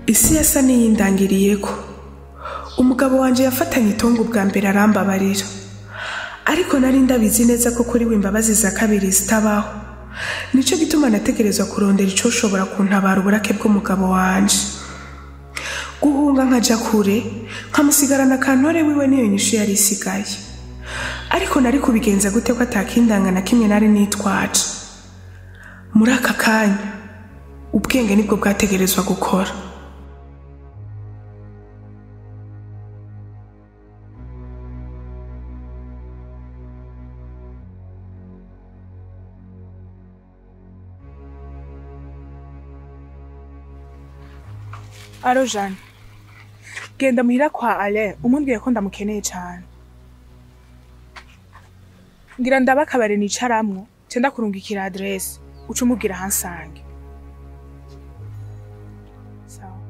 Isi yasa n'iyindangiriyeko. Umugabo wanje yafatanye itongo bwa mbere arambabarira, ariko nari ndabizi neza ko kuri we imbabazi za kabiri zitabaho. Nico gituma nategerezwa kurondera ico ushobora kuntabara uburake bw'umugabo wanje. Guhunga nkaja kure nkamusigarana Kantore wiwe niyo nyishu yari isigaye. Ariko nari kubigenza gute ko atakindanga na kimwe nari nitwaje? Muri aka kanya ubwenge nibwo bwategerezwa gukora. Aro Jeanne, genda muhira kwa Alain umumbwire ko ndamukeneye cyane. Ngira ndabakabare nicaramwo, nce ndakurungikira adresse, uce umubwira ahansange. Sawa.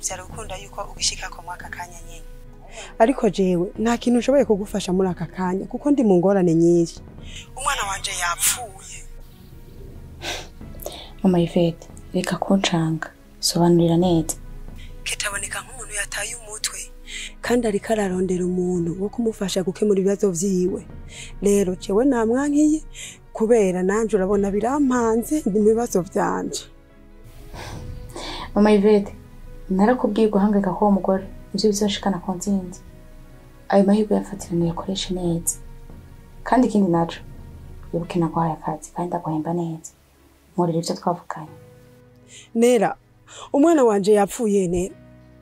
Byari gukunda yuko ugishika ko mwaka kanya nyine, ariko jewe nta kintu ushoboye kugufasha muri aka kanya kuko ndi mu ngorane nyinshi. Umwana wanje yapfuye. Mama Yvette, reka kuncanga, sobanurira neza. Kitaboneka nk'umuntu yataye umutwe kandi ariko ararondera umuntu wo kumufasha gukemura ibibazo vyiwe. Rero jewe namwankiye kubera nanje urabona birampanze ndi mu bibazo vyanje. Mama Yvette, narakubwiye guhangayika ko umugore ivyo bizoshikana ku ntsinzi. Ayo mahirwe yafatiraniye akoreshe neza. Kandi ikindi naco, wibuke naguhaye akazi kandi ndaguhemba neza. Nkorera ivyo twavuganye. Nera, umwana wanje yapfuye. Nera,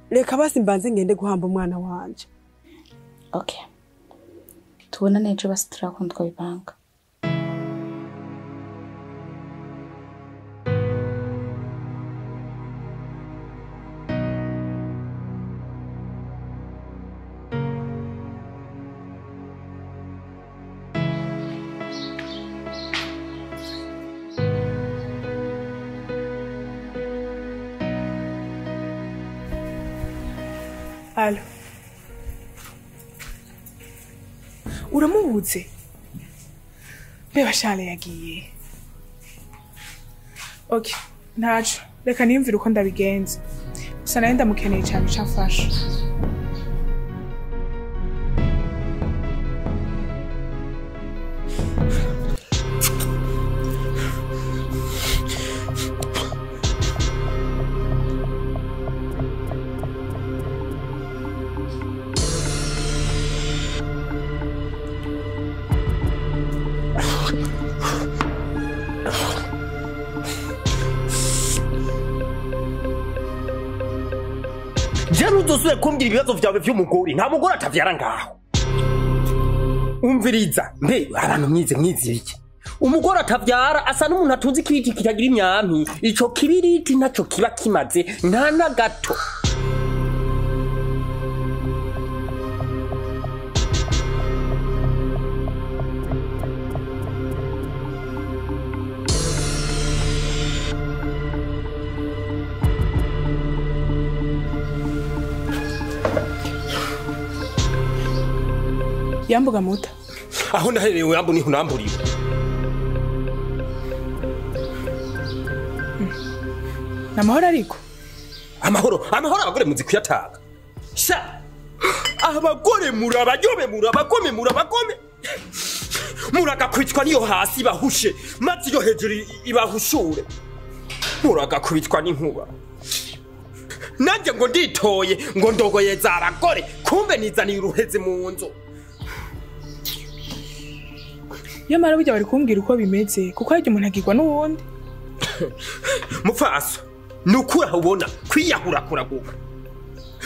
reka basi mbanze ngende guhamba umwana wanje. Okay. Tubonane ejo basi turakunda twabipanga. Alo. Uramubuze? Mbeba Charles yagiye. Okay, ntaco. Reka niyumvire uko ndabigenza. Gusa nawe ndamukeneye cyane icamfasha. Uzosubire kumbwira ibibazo vyawe vy'umugore, nta mugore atavyara ngaho. Umviriza, mbe abantu mwize mwize iki? Umugore atavyara asa n'umuntu atunze ikibiriti kitagira imyampi. Ico kibiriti naco kiba kimaze nta na gato. Yambuga muta. Aho naherewe yambu niho namburiwe. Namahoro ariko. Amahoro, amahoro abagore muzi kuyatanga. Sha. Abagore murabayobe murabagome murabagome. Muragakwitwa niyo hasi bahushe, mazi yo hejuru ibahushure. Muragakwitwa n'inkuba. Nanje ngo nditoye ngo ndogoyeza abagore, kumbe nizaniye uruheze mu nzu. Yamara burya bari kumbwira uko bimeze kuko harya umuntu agirwa n'uwundi. Mupfaso, Nukura ubona kwiyahura kuraguka.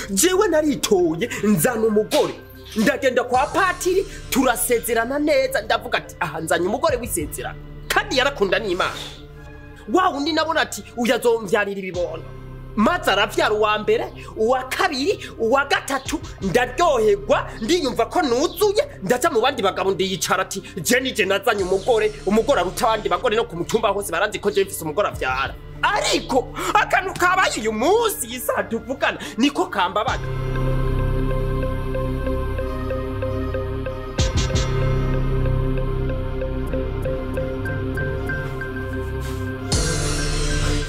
Jewe naritoye nzana umugore ndagenda kwa patiri turasezerana neza ndavuga ati aha nzanye umugore wisezerana kandi yarakunda n'Imana. Wa undi nabona ati uyazomvyarira ibibondo maze aravyara uwa mbere uwa kabiri uwa gatatu ndaryoherwa ndiyumva ko nuzuye ndaja mu bandi bagabo ndiyicara ati je nije nazanye umugore umugore aruta abandi bagore no ku mutumba hose baranzi ko je mfise umugore avyara. Ariko akantu kabaye uyu munsi isaha tuvugana niko kambabaga.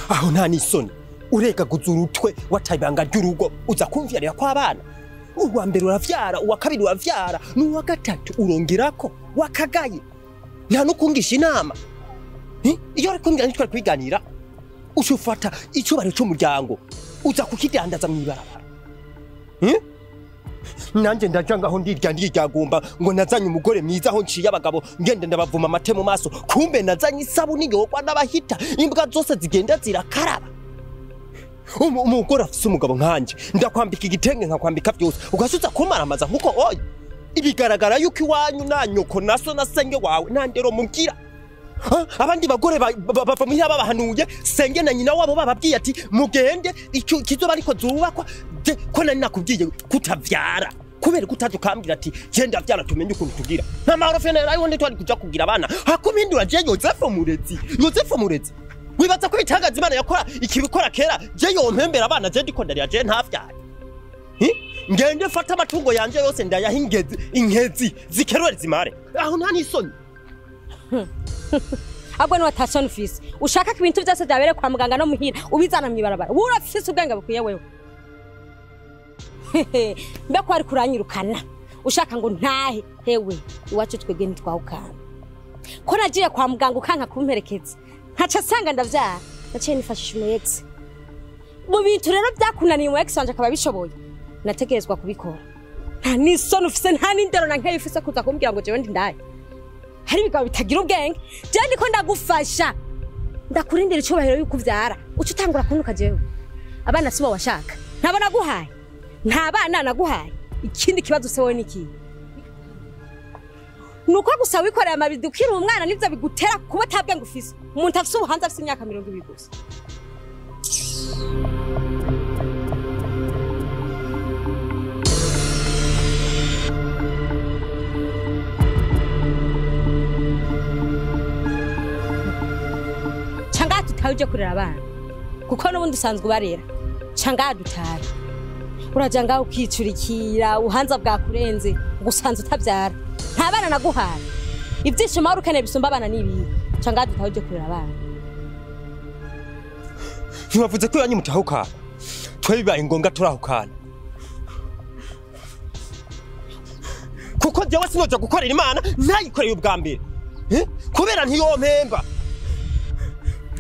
Aho nta n'isoni ureka guzura utwe wataye ibanga ry'urugo uza kumvyarira kw'abana. Uwa mbere uravyara, uwa kabiri uravyara, n'uwa gatatu urongerako wakagaye. Nta nukungisha inama. Iyo ari kumbwira ntitwari kwiganira ushufata icubahiro c'umuryango uza kukidandaza mw'ibarabara. Nanje ndaja ngaho ndirya ndiryagumba ngo nazanye umugore mwiza aho nciye abagabo ngende ndabavuma amate mu maso kumbe nazanye isabuni yogwa n'abahita imbwa zose zigenda zirakaraba. Umugore afise umugabo nkanje ndakwambika igitenge nkakwambika byose ugasuza kumaramaza nkuko oya ibigaragara yuko iwanyu na nyoko naso na senge wawe nandero mugira. Abandi bagore bava muhira babahanuye senge na nyina wabo bababwiye ati mugende icyo kizoba ariko zubakwa ko nari nakubwiye kutavyara kubera kutaje ukambwira ati genda vyara tumenye ukuntu tugira nta mahoro fene rayo ndi twari kuja kugira abana hakumindura je Yozefu Murezi. Yozefu Murezi wibaza ko bitangaza Imana yakora ikibikora kera je yompembera abana je ndiko ndarira je ntavyara. Ngende fata amatungo yanje yose ndayaha ingezi inkezi zikerwe zimare aho nta nisoni. Ahubwo ni watasoni ufise ushaka ko ibintu byose byabere kwa muganga no muhira ubizana mwibarabara urafise ubwenge bukwiye wewe. Mbe ko ari kuranyirukana ushaka ngo ntahe hewe iwacu twebwe ntitwahukana ko nagiye kwa muganga ukanka kumperekeza nkaca sanga ndavyara naciye nifashisha umu ex mu bintu rero byakunaniye umu ex wanje akaba bishoboye nategerezwa kubikora. Nta n'isoni ufise nta n'indero na nkeya ufise kuza kumbwira ngo jewe ndi ndaye. Hari ibigabo bitagira ubwenge je ndiko ndagufasha ndakurindira icubahiro yuko uvyara uca utangura kunuka jewe abana sibo washaka ntabo naguhaye nta bana naguhaye ikindi kibazo se wowe niki nuko gusa wikorera amabido ukiri umwana nivyo bigutera kuba atabwenge ufise. Umuntu afise ubuhanza afise imyaka 20 gusa. Changa tutaye uje kurera abana kuko n'ubundi usanzwe ubarera. Changa dutaye uraja ngaho ukicurikira uhanza bwakurenze gusanze utavyara nta bana naguhaye ibyishimo wari ukeneye bisumba abana n'ibihe. Changa dutaye uje kurera abana. Ntibavuze ko yanyu mutahukana twe bibaye ngombwa turahukana kuko jewe sinoja gukorera Imana nayikoreye ubwa mbere kubera ntiyompemba.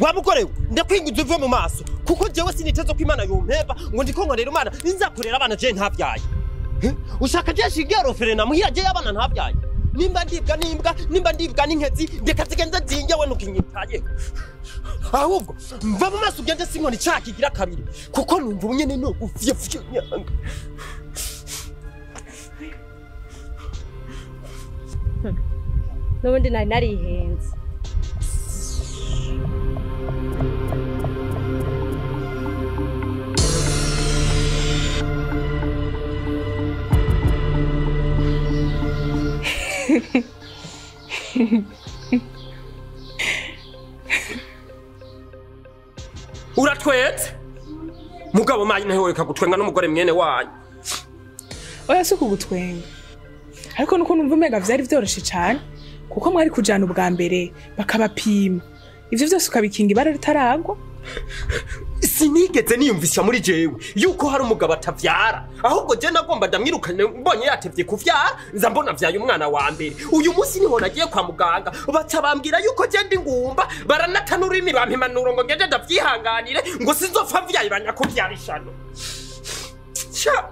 Wamukorewe ndakwingiza uve mu maso kuko jewe sinitezo ko Imana yompemba ngo ndiko nkorera Imana nzakorera abana je ntavyaye. Ushaka je shigero ferena muhira je abana ntavyaye nimba ndibwa nimbwa nimba ndibwa n'inkezi ndeka zigenza zinge we nukinyitaye ahubwo mva mu maso ugende sinkoni cakigira kabiri kuko numva ubunyene no gufye nyanga. N'ubundi nari narihenze. Uratwetse mugabo mayi nawe reka gutwenga n'umugore mwene wanyu. Oya si ukugutwenga ariko nuko numva umenga vyari vyoroshe cane kuko mwari kujana ubwa mbere bakabapima ivyo vyose ukabikinga ibara ritaragwa. Sinigeze niyumvisha muri jewe yuko hari umugabo atavyara ahubwo je nagomba ndamwirukane mbonye yatevye kuvyara nza mbona vyaye umwana wa mbere. Uyu munsi niho nagiye kwa muganga baca bambwira yuko je ndi ngumba baranatana ururimi bampimanuro ngo ngende ndavyihanganire ngo sinzopfa mvyaye banyakuvyara ishano. Sha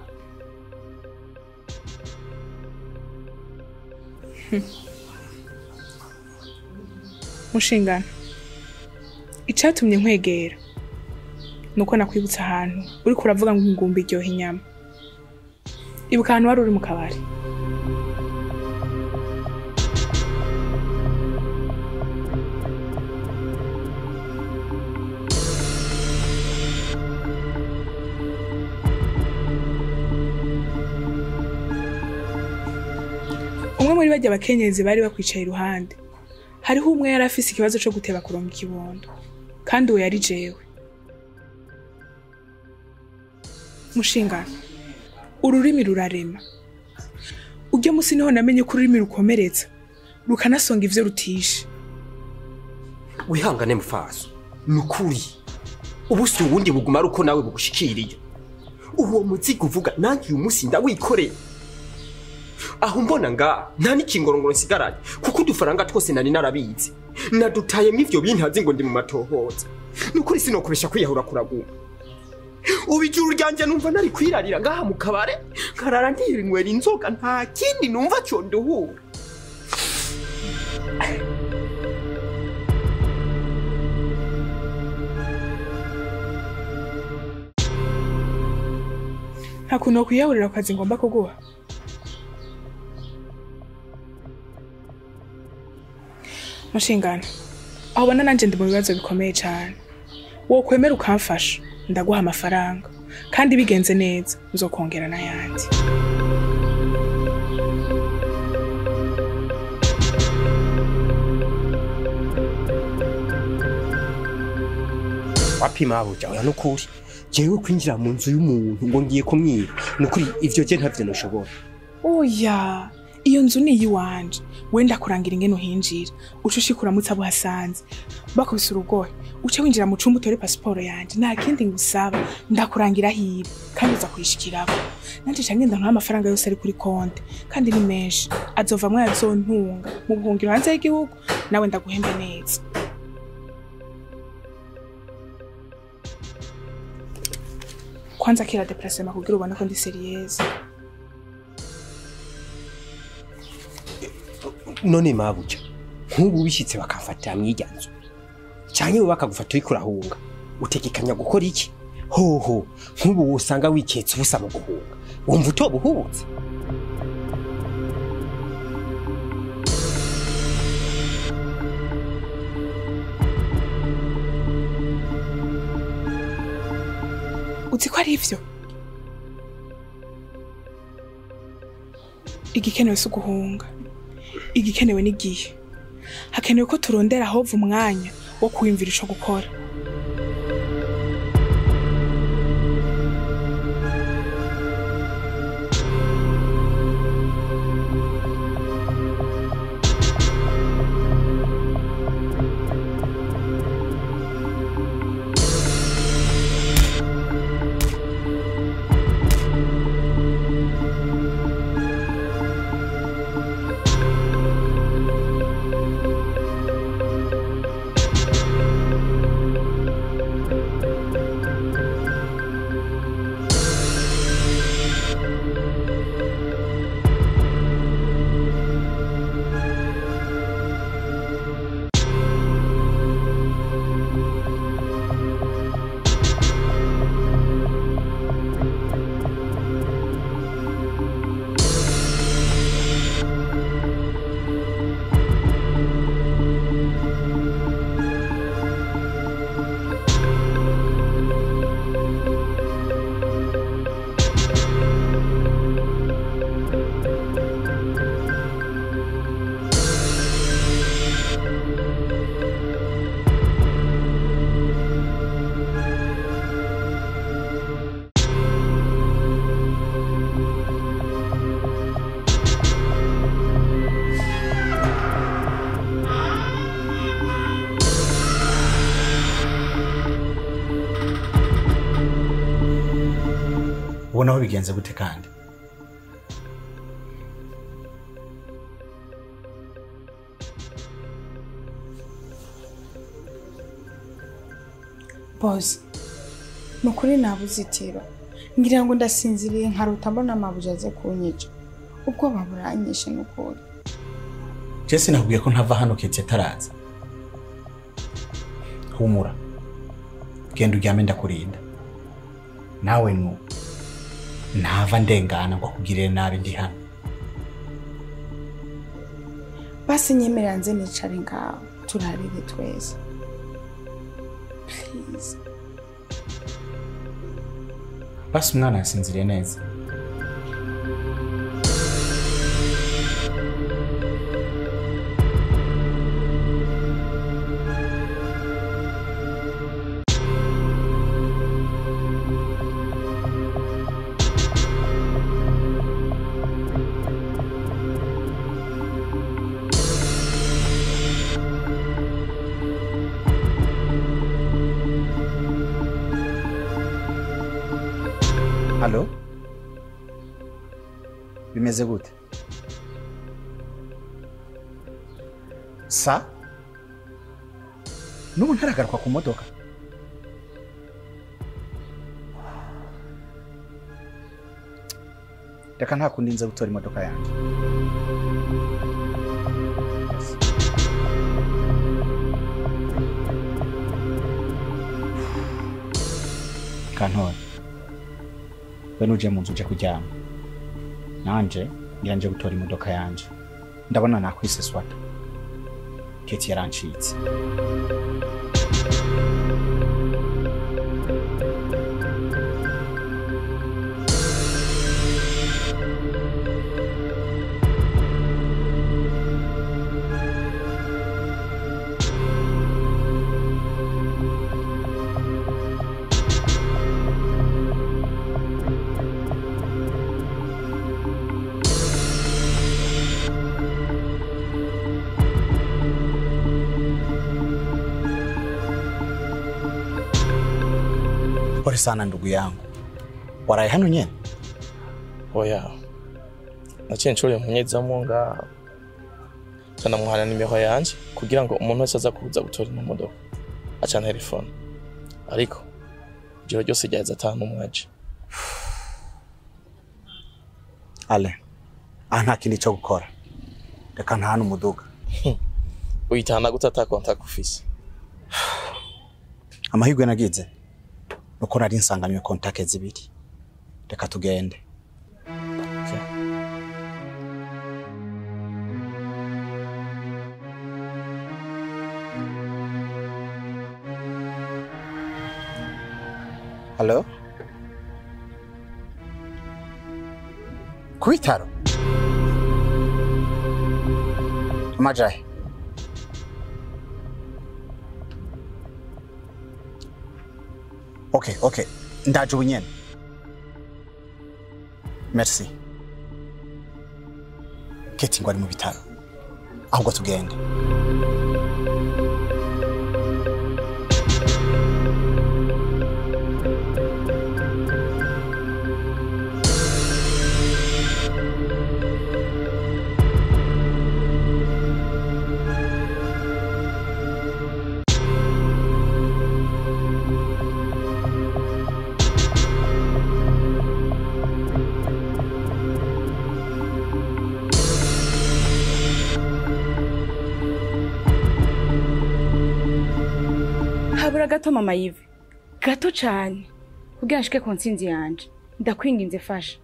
Mushingana icatumye nkwegera Nuko nakwibutsa ahantu uriko uravuga ngo ingumba iryoha inyama. Ibuka ahantu wari uri mu kabari. Umwe muri bajya abakenyezi bari bakwicaye iruhande. Hariho umwe yari afise ikibazo cyo guteba kuronka ikibondo. Kandi uwo yari jewe. Mushingano, ururimi rurarema. Ujya musi niho namenye ko ururimi rukomeretsa, rukanasonga ivyo rutishe. Wihangane mfaso, nukuri. Ubu si uwundi buguma ruko nawe bugushikiriye. Uwo muzigo uvuga nanjye uyu musi ndawikoreye. Aho mbona nga nta n'ikingorongoro nsigaranye kuko udufaranga twose nari narabizi. Nadutayemo ivyo bintazi ngo ndi mu matohoza. Nukuri sinokubesha kwiyahura kuraguma. Ubu ijuru ryanje numva nari kwirarira ngaha mu kabare nkarara ndirinywera inzoga nta kindi numva conduhura. Nta kuntu wokwiyahurira ku kazi ngomba kuguha. Mushingano, aho ubona nanje ndi mu bibazo bikomeye cyane. Wokwemera ukamfasha, ndaguha amafaranga kandi bigenze neza nzokongera n'ayandi. Wapima abuja oya nukuri. Jewe kwinjira mu nzu y'umuntu ngo ngiye kumwiba nukuri ivyo je ntavyo noshobora. Oya, iyo nzu ni iyiwanje. Wenda kurangira ingene uhinjira, uce ushikuramutse abo hasanze. Bakubise urugohe, uce winjira mu cumba utore pasiporo yanje. Nta kindi ngusaba, ndakurangira hiri kandi uza kuyishikirako. Nanje ca ngenda nka amafaranga yose ari kuri konte kandi ni menshi. Azovamwo yazontunga mu buhungiro hanze y'igihugu, nawe ndaguhembe neza. Kwanza kira déplacement kugira ubone ko ndi sérieuse. None mabuja nk'ubu bishitse bakamfatira mw'irya nzu canke bo bakagufata uriko urahunga, utegekanya gukora iki? Hoho nk'ubu wosanga wiketse ubusa mu guhunga, wumva utobuhubutse? Uzi ko ari ivyo? Igikenewe si uguhunga, igikenewe n'igihe. Hakenewe ko turondera ahova umwanya wo kwiyumvira ico gukora. Ubona aho bigenze gute kandi? Boss, nukuri nabuzitira. Ngira ngo ndasinziriye nkarota mbona amabuja aze kunyica. Ubwoba buranyishe nukuri. Jesse nakubwiye ko ntava hano ketse ataraza. Humura. Genda uryame ndakurinda. Nawe nu ntava ndengana ngo akugirire nabi ndi hano. Basi nyemerera nze nicare ngaho turarire twese. Please. Basi umwana yasinziriye neza. Halo? Bimeze gute? Sa? N'ubu ntaragaruka ku modoka. Reka nta kundi nza gutora imodoka yanjye. Kantore. We nuje mu nzu uje kuryama. Nanje ngira nje gutora imodoka yanje. Ndabona nakwise swata. Keti yarancitse. Pole sana ndugu yangu. Waraye hano nyene? Oya. Naciye nshuriye umunyezamu ngaha. Canamuhana nimero yanje kugira ngo umuntu wese aza kuza gutora ino modoka. Aca telefone. Ariko ijoro ryose ryaheze ata n'umwe aje. Ale. Aha nta kindi cyo gukora. Reka ntahane umuduga. Uyitahana gute ata contact ufise? Amahirwe nagize nuko nari nsanganywe contact zibiri. Reka tugende. Okay. Hello? Ku bitaro? Amajahe? Okay, okay. Ndaje ubu nyene. Merci. Keti ngo ari mu bitaro. Ahubwo tugende. Habura gato mama Yive. Gato cyane. Kugira nshike ku ntsinzi yanje. Ndakwinginze fasha.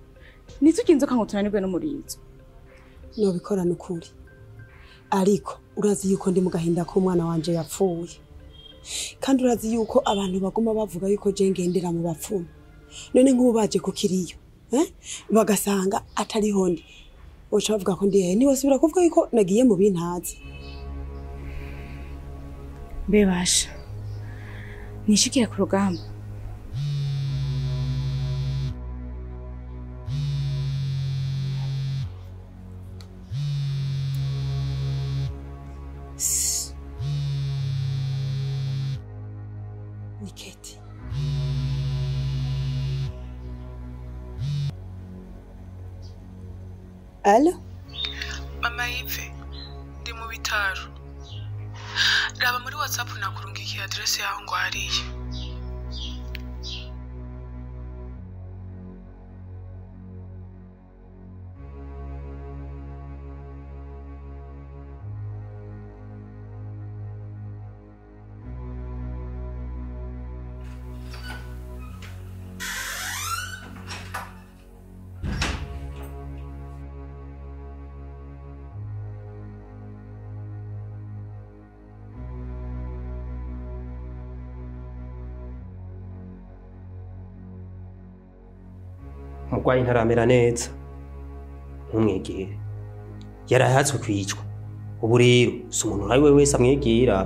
Nizuki inzoka ngo tunanirwe n'umurizo. Nobikora nukuri. Ariko urazi yuko ndi mu gahinda ko umwana wanje yapfuye. Kandi urazi yuko abantu baguma bavuga yuko je ngendera mu bapfumu. None nk'ubu baje kukiriyo, Bagasanga atariho ndi. Boca bavuga ko ndi he, ntibosubira kuvuga yuko nagiye mu bintazi. Bebasha. Nishikire ku rugamba. Ni Keti. Allo? Mama Yive, ndi mu bitaro. Raba muri WhatsApp nakurungikiye adresse yaho ngo hariye. Umurwayi ntaramera neza, ntumwegere. Yarahatswe kwicwa. Ubu rero si umuntu nka we wese amwegera.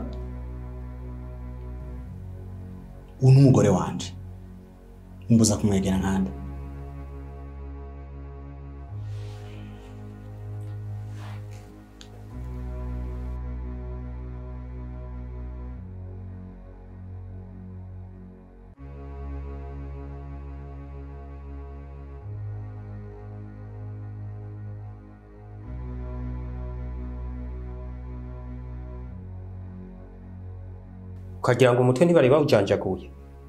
Uyu ni umugore wanje, mbuza kumwegera nkande. Ukagira ngo umutwe ntibari bawujanjaguye.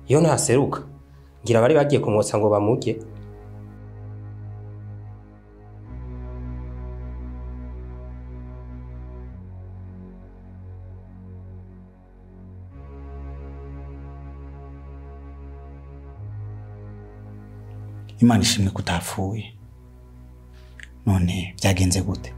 Iyo ntaseruka ngira bari bagiye kumwotsa ngo bamurye. Imana ishimwe kutapfuye. None byagenze gute?